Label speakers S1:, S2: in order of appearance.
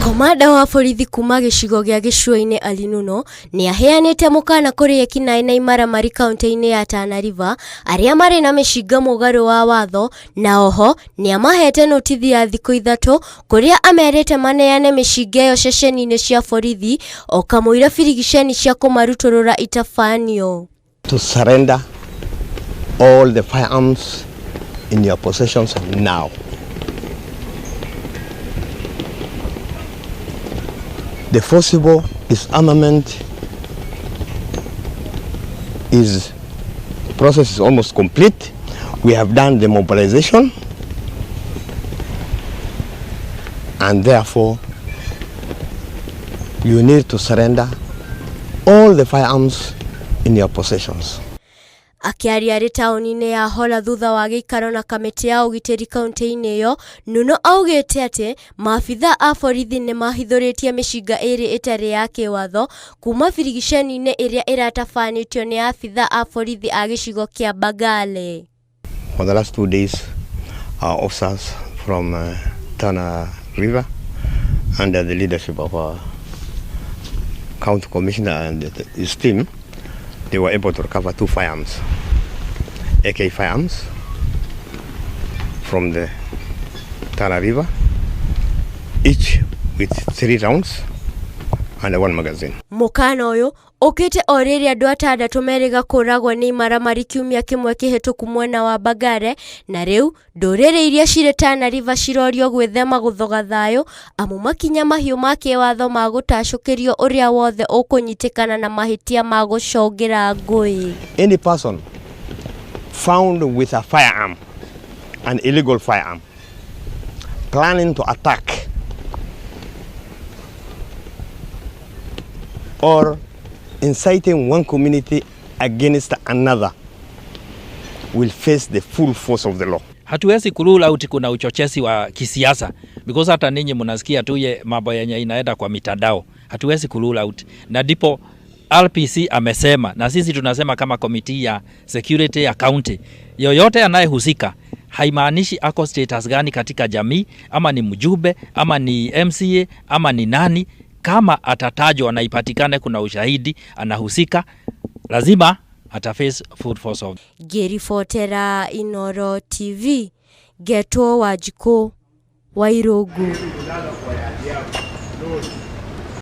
S1: Komanda wa borithi kuma gĩcigo gĩa gĩcũa-inĩ Ali Nuno nĩ aheanĩte mũkana kũrĩ ekinaĩ na imaramari kaunti-inĩ ya Tana River arĩa marĩ na mĩcinga mũgarũ wa watho na oho nĩ amahete notithi ya thikũ 3 kũrĩa amerĩte maneane mĩcinga ĩyo ceceni-inĩ cia borithi o kamũira birigiceni cia kũmarutũrũra itabanio.
S2: To surrender all the firearms in your possessions now. The forcible disarmament is process is almost complete. We have done the mobilization, and therefore you need to surrender all the firearms in your possessions.
S1: Akĩaria arĩ taũni-inĩ ya Hola thutha wa gĩikaro na kamĩtĩ ya ũgitĩri kaunti-inĩ ĩyo, Nuno augĩte atĩ maabitha a borithi nĩ mahithũrĩtie mĩcinga ĩrĩ ĩtarĩ ya kĩwatho kuma birigiceni-inĩ ĩrĩa ĩratabanĩtio nĩ abitha a borithi a gĩcigo kĩa Mbagale.
S2: For the last 2 days, our officers from Tana River, under the leadership of our county commissioner and his team, they were able to recover 2 firearms, AK firearms, from the Tana River, each with 3 rounds and 1 magazine.
S1: Mũkana ũyũ ũkĩte o rĩrĩa andũ 6 merĩga kũragwo nĩ imaramari kiumia kĩmwe kĩhĩtũku mwena wa Mbagale, na rĩu ndũrĩrĩ iria cirĩ Tana River cirorio gwĩthema gũthoga thayũ amu makinya mahiũ ma kĩwatho ma gũtacũkĩrio ũrĩa wothe ũkũnyitĩkana na mahĩtia ma gũcũngĩra ngũĩ.
S2: Any person found with a firearm, an illegal firearm, planning to attack or inciting one community against another will face the full force of the law.
S3: Hatuwezi kurule out kuna uchochezi wa kisiasa, because hata ninyi mnasikia tu ye mambo yenye inaenda kwa mitandao. Hatuwezi kurule out, na ndipo RPC amesema, na sisi tunasema kama committee ya security ya county, yoyote anayehusika, haimaanishi ako status gani katika jamii, ama ni mjumbe, ama ni MCA, ama ni nani, kama atatajwa na ipatikane kuna ushahidi anahusika, lazima ataface full force of.
S1: Ngĩribotera Inooro TV, ngetwo Wanjikũ Wairũngũ.